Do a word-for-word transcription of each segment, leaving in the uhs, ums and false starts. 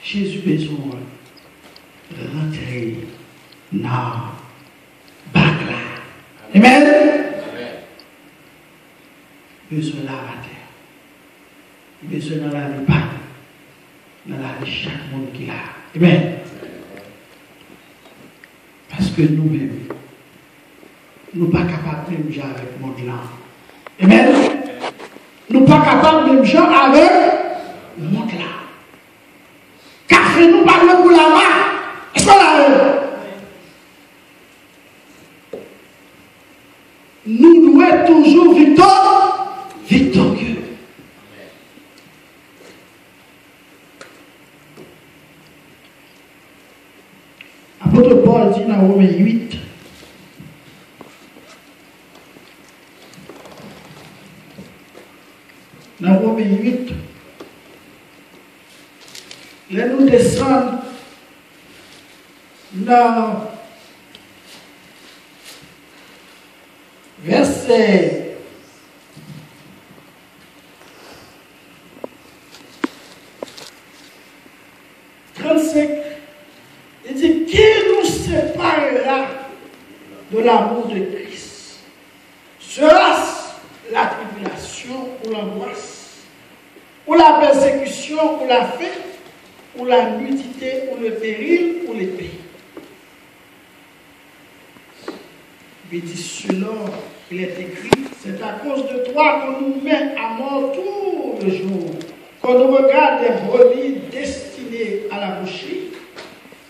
Jezi bezwen rantre nan bak la. Amen. Bezwen lave atè. Li bezwen nan lavi pa nou, nan lavi chak moun ki la. Amen. Paske nou menm, nou pa kapab menm jan avèk mond lan. Amen. Nou pa kapab menm jan avèk mond lan. Kafe nou pa dwe kou lama. Èske w la menm? Nou dwe toujou viktò, viktorye. Apot Pòl di nan Women uit, nan Women uit, lè nou desann nan vèsè trannsenk, li di, qui nous séparera de l'amour de Christ? Sera-ce la tribulation ou l'angoisse, ou la persécution, ou la faim, ou la nudité, ou le péril, ou l'épée? Li di, selon il est écrit, c'est à cause de toi qu'on nous met à mort tout le jour, qu'on nous regarde des brebis destinées à la boucherie.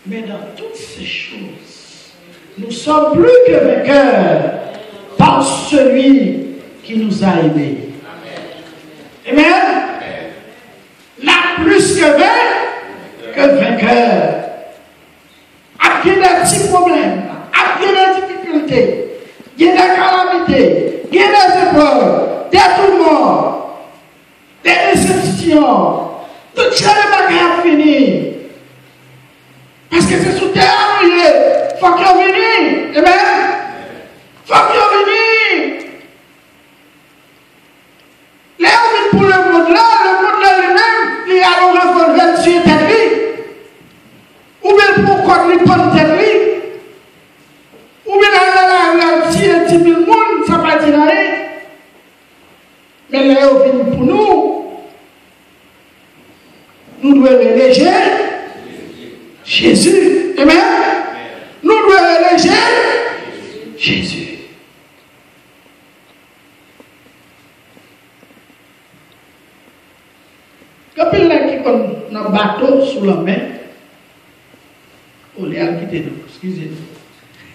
Mais dans toutes ces choses, nous sommes plus que vainqueurs par celui qui nous a aimés. Amen. N ap plis ke venk, ke venkè. Ap gen de ti pwoblèm, ap gen de difikilte, gen de kalamite, gen de zeprèv, de touman, de desepsyon. Tout jan de bagay ap vini. Paske se sou tè a nou ye. Fòk yo vini. Amen. Fòk yo vini. Lè yo vin pou lemonn lan, lemonn lan li menm, li al yon revòlvè tiye tèt li. Oubyen l pran kòd li pann tèt li. Oubyen l al nan lari al tiye dis mil moun, sa pa di l anyen. Men lè yo vin pou nou, nou dwe rele Je-, Jezi. Amen. Nou dwe rele Je-, Jezi. Gen anpil nèg ki konn nan bato sou lanmè. O, li al kite nou, eskize nou.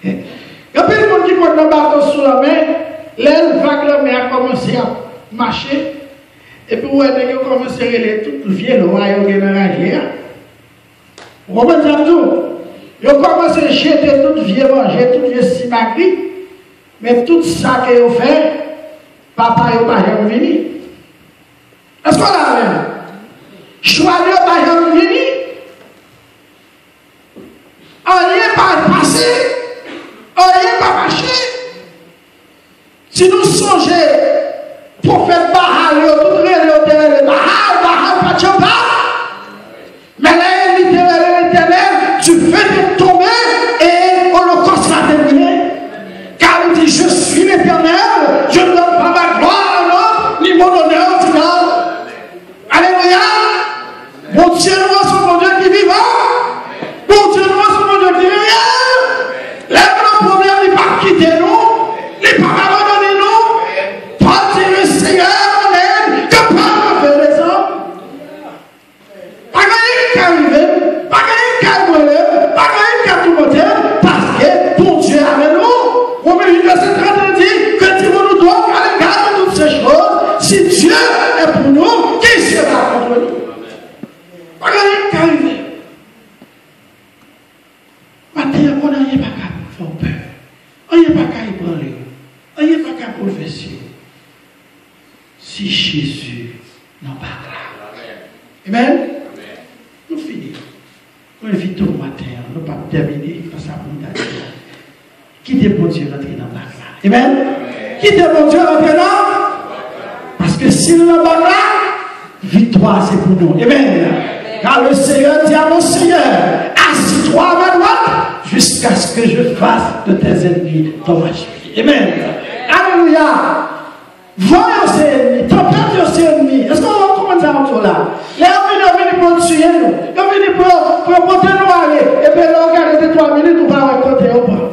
Gen anpil moun ki konn nan bato sou lanmè, lè vag lanmè a kòmanse ap mache, epi w wè nèg yo kòmanse rele tout vye lwa yo gen nan raje a. Ou konprann sa m di w? Yo kòmanse jete tout vye manje, tout vye simagri, men tout sa ke yo fè, papa yo pa janm vini. Èske w la avè m? Chwal yo pa janm vini. Anyen pa pase. Anyen pa mache. Si nou sonje, pwofèt Baal yo, tout rele yo te rele Baal, Baal pa t janm pa. Men lè Eli te rele Letènèl, dife te tonbe e olokòs la te brile. Car il dit, je suis l'Éternel, je ne donne pas ma gloire à un autre, ni mon honneur à un autre. Alelouya! Bondye nou an se yon Bondye ki vivan. Bondye nou an se yon Bondye ki reyèl. Lè nou nan pwoblèm, li p ap kite nou. Li p ap abandone nou. Pòl di, le Seigneur en aide, que parle mauvais des hommes. Pa gen anyen ki ka rive m, pa gen anyen ki ka branle m, pa gen anyen ki ka toumante m, paske Bondye avè nou. Women uit vèsè trant di, que dirons-nous donc à l'égard de toutes ces choses? Si Dieu est pour nous, qui sera contre nous? Pa gen anyen ki ka rive. Maten an, konn anyen pa ka fè w pè. Anyen pa ka ebranle w. Anyen pa ka boulvèse w. Si Jezi nan bak la. Amen. Nou fini. Mwen envite w maten an, nou p ap tèmine, fè sa pou nou ta di la. Kite Bondye rantre nan bak la. Amen. Kite Bondye rantre nan. Paske si l nan bak la, viktwa se pou nou. Amen. Car le Seigneur dit à mon Seigneur, assis-toi à ma droite, jusqu'à ce que je fasse de tes ennemis ton marchepied. Amen. Alléluia. Van yo se enmi, tanpèt yo se enmi. Èske w konprann sa m di w la? Lè yo vini, yo vini pou yo tiye nou. Yo vini pou yo, pou yo pote nou ale. Epi lè w gade de twa minit, ou pa wè kote yo pran.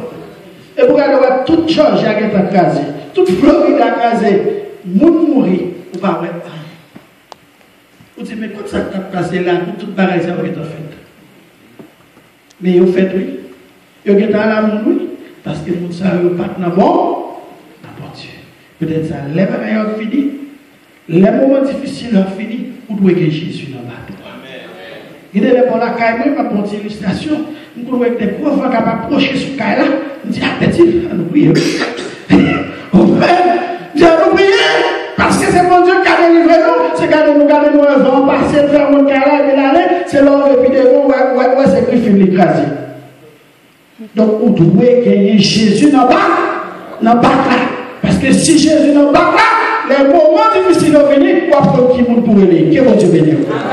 Epi w gade, w wè tout Jòji a gentan kraze. Tout Florid a kraze. Moun mouri, ou pa wè anyen. Ou di, men kot sa k t ap pase la pou tout bagay sa yo gentan fèt? Men yo fèt, wi. Yo gentan al a moun, wi. Paske moun sa yo pa t nan bon, nan Bondye. Poutèt sa, lè bagay yo ap fini, lè moman difisil yo ap fini, ou dwe gen Jezi nan bato a. Gen de lè bò lakay mwen, m ap ba w ti ilistrasyon. M konn wè gen de gwo van k ap apwoche sou kay la. M di, "A, Bètil, ann nou priye." Ou fè, di, "Ann nou priye." Paske se Bondye k ka delivre nou. Se gade nou, gade nou, wè van an pase, l fè moun kay la, epi l ale. Se lè w rive pi devan, w wè, w wè, w wè se Grifin li kraze. Donk, ou dwe genyen Jezi nan bak, nan bak la. Paske si Jezi nan bak la, lè moman difisil yo vini, w ap konn ki moun pou w rele. Ke Bondye beni w.